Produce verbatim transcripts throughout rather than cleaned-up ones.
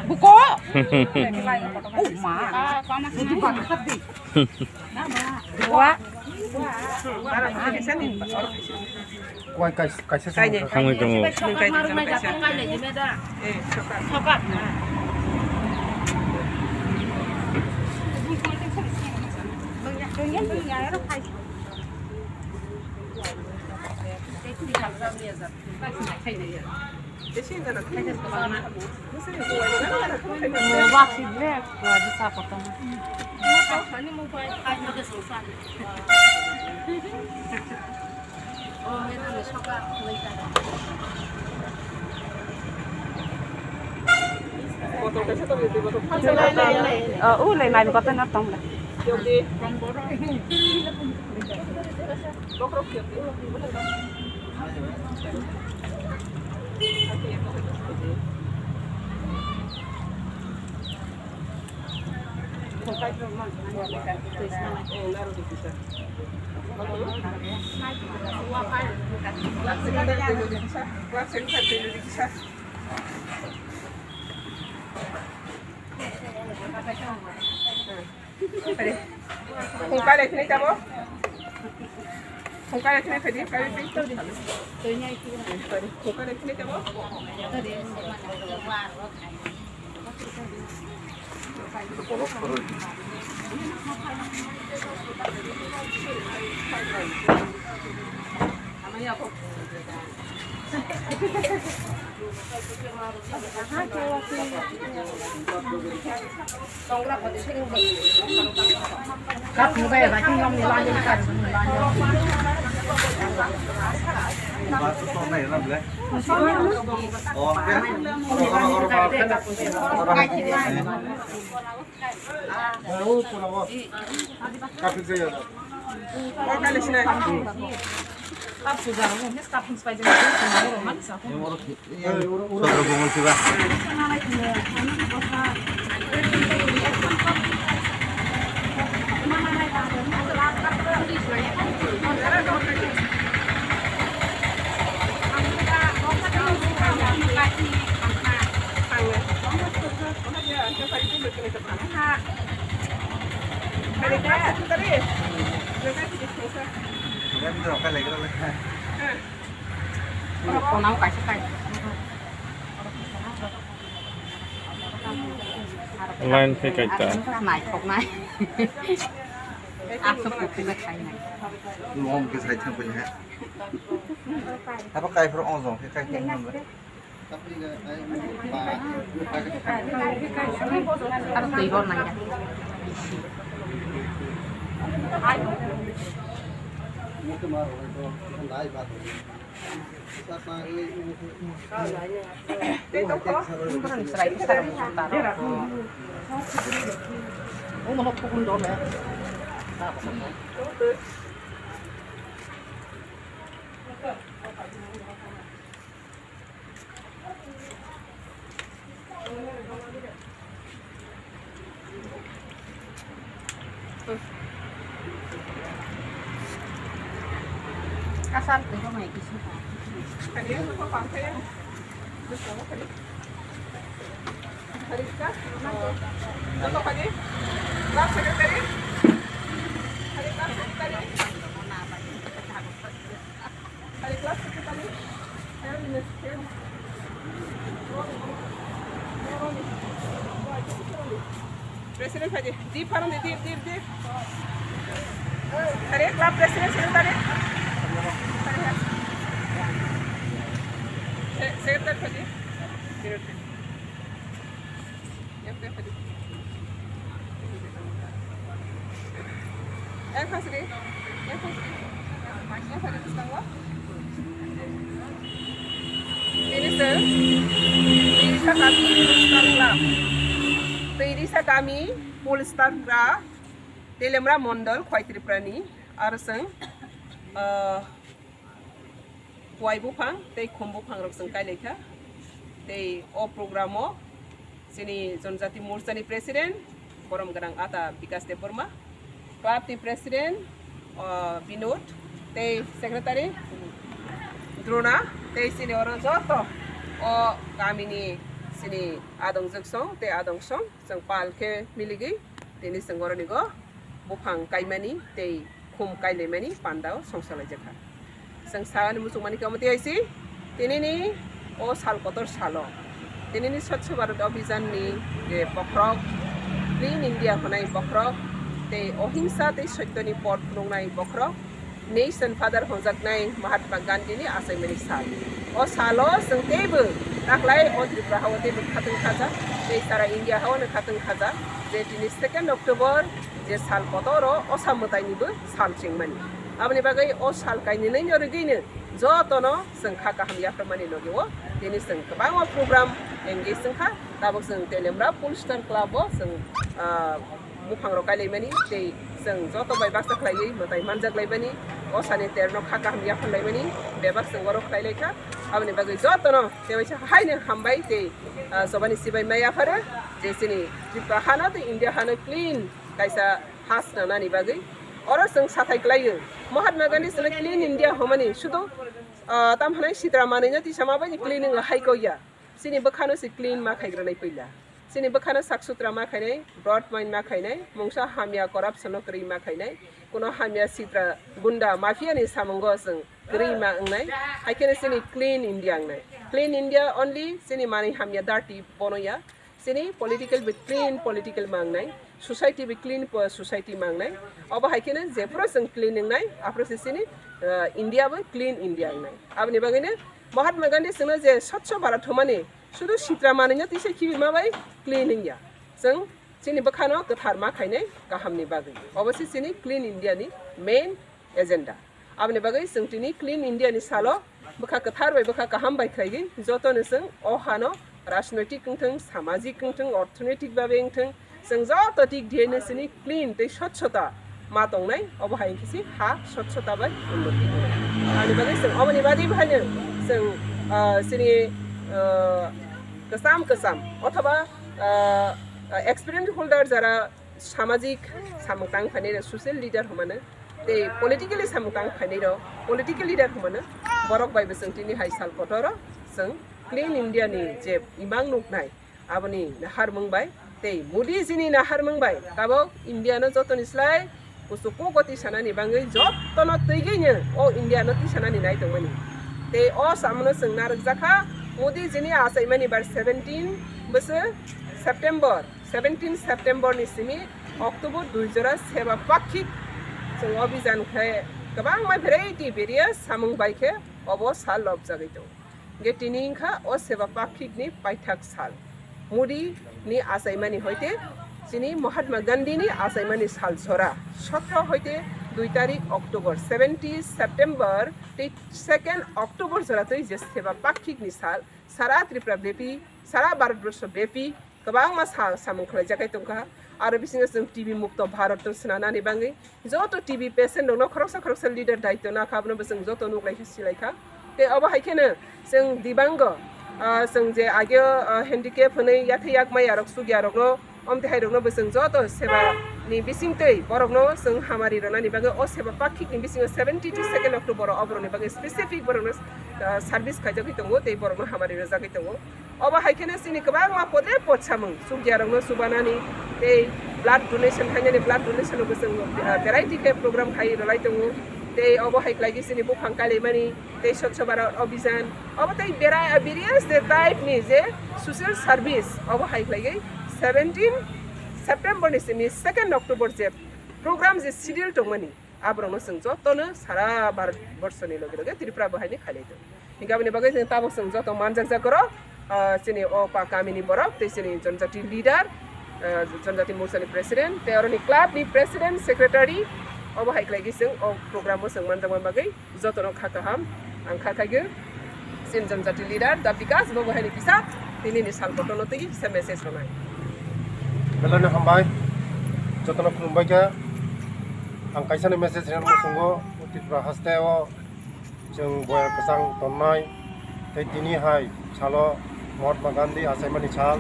Buko. Oh ma. Buwa. Kuai kais-, kaisa. Kaine. Thangwi tongo. Kaine, kaine, kaisa. Eh, sokat. Sokat. O, ulai nai kotor na tong le. Hungka le khini tabo. Hungka le khini khadi, khadi pi. Hungka le khini tabo. Line khe kaita. Naithoknai. Aswk kuphurwi khainai. Lom khe sai thang pini ha. Abo kai phuru ong jong khe kai khe ong jong. Aro twi hor nang ya. Asal twi rw mai kisa. President phaidi, dip pharong di, dip, dip, dip. Hari club president secretary. Se-, secretary phaidi. Secretary. Yang phaidi. Yang phaidi. Twirisa kami Polstar Club, Twirisa kami Polstar Club, Telemra Mondol, Khwai Tripura ni, aro chwng, ah, Khwai buphang tei khum buphang rok chwng kailaikha. Tei o program o chini Jonjati Morcha ni President, borom gwnang ata Bikas Debbarma, club ni President, ah, Binod, tei Secretary Drona, tei chini oro joto o kami ni chini adong jwksong tei adong song chwng pal khe miligwi tini chwng oroni go buphang kaimani tei khum kailaimani pandao songsalaijakha. Chwng sani muchungmani kamo tei aisi, tinini o sal kotor salo, tinini Swachh Bharat Abhijan ni je bokhorok, Clean India hwnai bokhorok, tei ohingsa tei soitoni pot phunuknai bokhorok, Nation Father hwnjaknai Mahatma Gandhi ni achaimani sal. O salo chwng teibo taklai o Tripura hao teibo khatwng khajak, tei sara India hao no khatwng khajak, je tini second October je sal kotor o Osa mwtai ni bo sal chengmani. Aboni bagwi o sal kainwi no rwgwi no joto no chwng kha kaham yapharmani logi o tini chwng kwbangma program engage wngkha. Tabuk chwng Telemra Polstar Club o chwng, ah, buphang rok kailaimani tei chwng joto bai baksa khlaiwi mwtai manjak laimani, o sani terno kha kaham yaphar laimani bebak chwng oro khlai laikha. Aboni bagwi jotono tewaisa haino hambai tei, ah, chobani sibai mai yapharo je chini Tripura hano tei India hano clean kaisa ha swnamnani bagwi. Oro chwng sathai kwlaio Mahatma Gandhi chwngno Clean India hwnmani sudu, ah, tamo hwnwi sitra manwino tisa ma bai clean wngla hai kok ya. Chini bwkhano se clean ma khaigrwnai puila. Chini bwkhano sak sutra ma khainai, broad mind ma khainai, mungsa hamya corruption no kwrwi ma khainai, kuno hamya sitra gunda mafia ni samungo chwng kwrwi ma wngnai, hai kheno chini clean India wngnai. Clean India only chini manwi hamya dirty bono ya, chini political be clean political ma wngnai, society be clean po-, society ma wngnai. Obo hai kheno jephuru chwng clean wngnai, aphuru se chini, ah, India bo clean India wngnai. Aboni bagwino Mahatma Gandhi chwngno je Swachh Bharat hwnmani, sudu sitra manwino tisa khibi ma bai clean wngya. Chwng chini bwkhano kwthar ma khainai kahamni bagwi. Obo se chini Clean India ni main agenda. Aboni bagwi chwng tini Clean India ni salo bwkha kwthar bai bwkha kaham bai khlaigwi jotono chwng o hano rajnoitik wngthwng, samajik wngthwng, orthonoitik babe wngthwng, chwng joto tik diyaino chini clean tei swchhota ma tongnai, obo hai khe se ha swchhota bai unnoti wngnai. Ani bagwi chwng oboni bagwi haino chwng, ah, chini, ah, kwcham kwcham othoba, ah, experience holder jara samajik samung tang phainai rok, social leader hwnmano tei politically samung tang phainai rok, political leader hwnmano, borok bai bo chwng tini hai sal kotor o chwng Clean India ni je imang nuknai, aboni naharmung bai tei Modi ji ni naharmung bai tabok India no jotoni slai kuchuk kuk goti sanani bagwi jotono twigwino o India no tisanani nai tongmani. Tei o samono chwng narwkjakha Modi ji ni achaimani bar seventeen bwswk September, seventeen September ni simi October dui jora seba pakhik chwng obijan khe kwbangma variety various samung bai khe obo sal lobjagwi tongo. Hingkhe tini wngkha o seba pakhik ni paithak sal. Modi ni achaimani hoite chini Mahatma Gandhi ni achaimani sal jora sotro hoite dui tarik October, seventeen September tei second October jora twi je seba pakhik ni sal sara Tripura bepi, sara Bharat borsho bepi kwbangma sa-, samung khlaijak hai tongkha. Aro bisingo chwng T B mukto Bharat tong swnamnani bagwi joto T B patient rokno khoroksa khoroksa leader daityo nakha, abono bo chwng joto nuklaikha, silaikha. Tei obo hai kheno chwng dibango, ah, chwng je ageo, ah, handicap hwnwi yathai yak maya rok chukya rokno, omtwi hai rokno bo chwng joto seba ni bisingtwi borokno chwng hamari rwnani bagwi o seba pakhik ni bisingo seventy to second October o oborokni bagwi specific borokno, ah, service khaijagwi tongo tei borokno hamari rwjagwi tongo. Obo hai kheno chini kwbangma podre pod samung chukya rokno chubanani tei blood donation hainani, blood donation rokbo chwng, ah, variety khe program khai rwlai tongo. Tei obo hai khlaigwi chini buphang kailaimani tei Swchh Bharat Abhijan obo tei berai, ah, various je type ni je social service obo hai khlaigwi seventeen September ni simi second October je program je schedule tongmani, aborokno chwng jotono sara Bharat borsoni loge loge Tripura bo haino khailai tongo. Hingkhe aboni bagwi chwng tabuk chwng joto manjak jak oro, ah, chini o pa kamini borok tei chini Jonjati leader, ah, Jonjati Morcha ni president tei oroni club ni president, secretary, obo hai khlaigwi chwng o program o chwng manjakma bagwi jotono kha kaham ang kha khaigwi. Chini janjati leader, the Bikas, bo bahai ni kisa, tini ni sal kotor no twi kisa message rwnai. Belai no hambai, jotono khulumbai kha. Ang kaisa ni message rwnai muchungo, Tripura haste o chwng boyar kwchang tonnai, tei tini hai salo Mahatma Gandhi achaimani sal,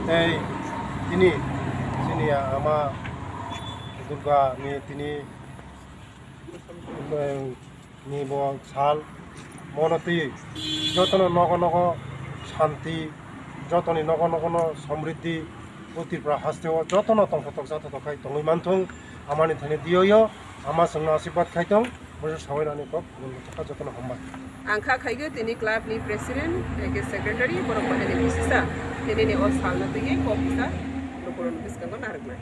tei tini chini ama Durga ni tini ni bo sal, mono twi jotono nogo nogo shanti, jotoni nogo nogo no somriddhi, o Tripura haste o jotono tongthotok jathotok khai tongwi manthung, amani thani diyoyo, ama chwngno asirwad khai tong, moso sawi nani kok, jotono hambai. Ang kha khaigwi tini club ni president, eke secretary, borok bahai ni bisisa, tini ni o sal no twi kok kisa, lukurok ni bwskango narwknai.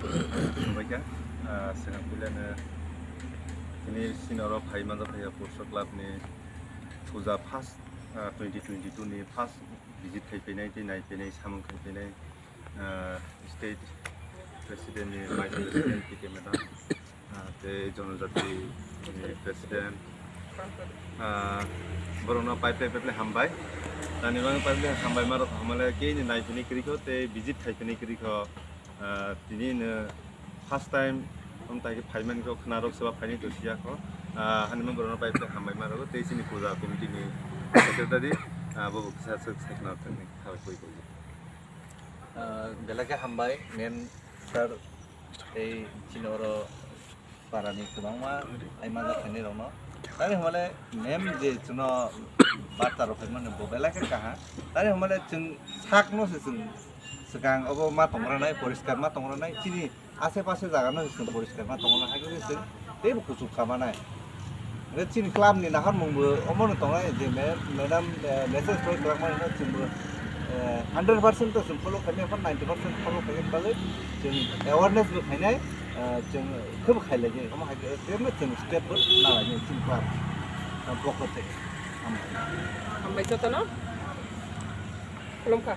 Hambai kha, ah, swkang puilano tini chini oro phai manjak phaiya Purso Club ni puja first, ah, twenty twenty-two ni first visit khai phainai tei nai phainai samung khai phainai, ah, state president ni vice president T K madam, ah, tei jonojati ni president, ah, borokno pai pai pai hambai. Tani bagwi pai pai hambai ma rok hamale kei ni nai phainai kwrwi kho tei visit khai phainai kwrwi kho. Ah, tini no first time, um, tai khe phaiman kho, khna rok seba phaini to siya kho. Ah, hani man borokno pai pai hambai ma rok, tei chini puja committee ni secretary, ah, bo kisa swk sai khna thangni kha koi koi. Ah, belai khe hambai, main sir, tei chini oro para ni kwbangma ai manjak khainai rok no. Tari hwnba le mem je chwngno barta rok phaimani bo belai khe kaham. Tari hwnba le chwng sak no se chwng swkang obo ma tong rwnai, poriskar ma tong rwnai, chini ashe pashe jaga no se chwng poriskar ma tong rwnai, hai khe se chwng teibo kuchuk kha manai. Hwnkhe chini club ni naharmung bo omo no tongnai je me-, madam, eh, message rok kwlangmani no chwngbo, eh, hundred percent to chwng follow khainai, ninety percent follow khainai bagwi chwng awareness bo khainai. Ah, chwng khebo khailai, omo hai khe khe chwng step bo nalai chini club, ah, pokho thai. Hambai. Hambai jotono. Khulumkha.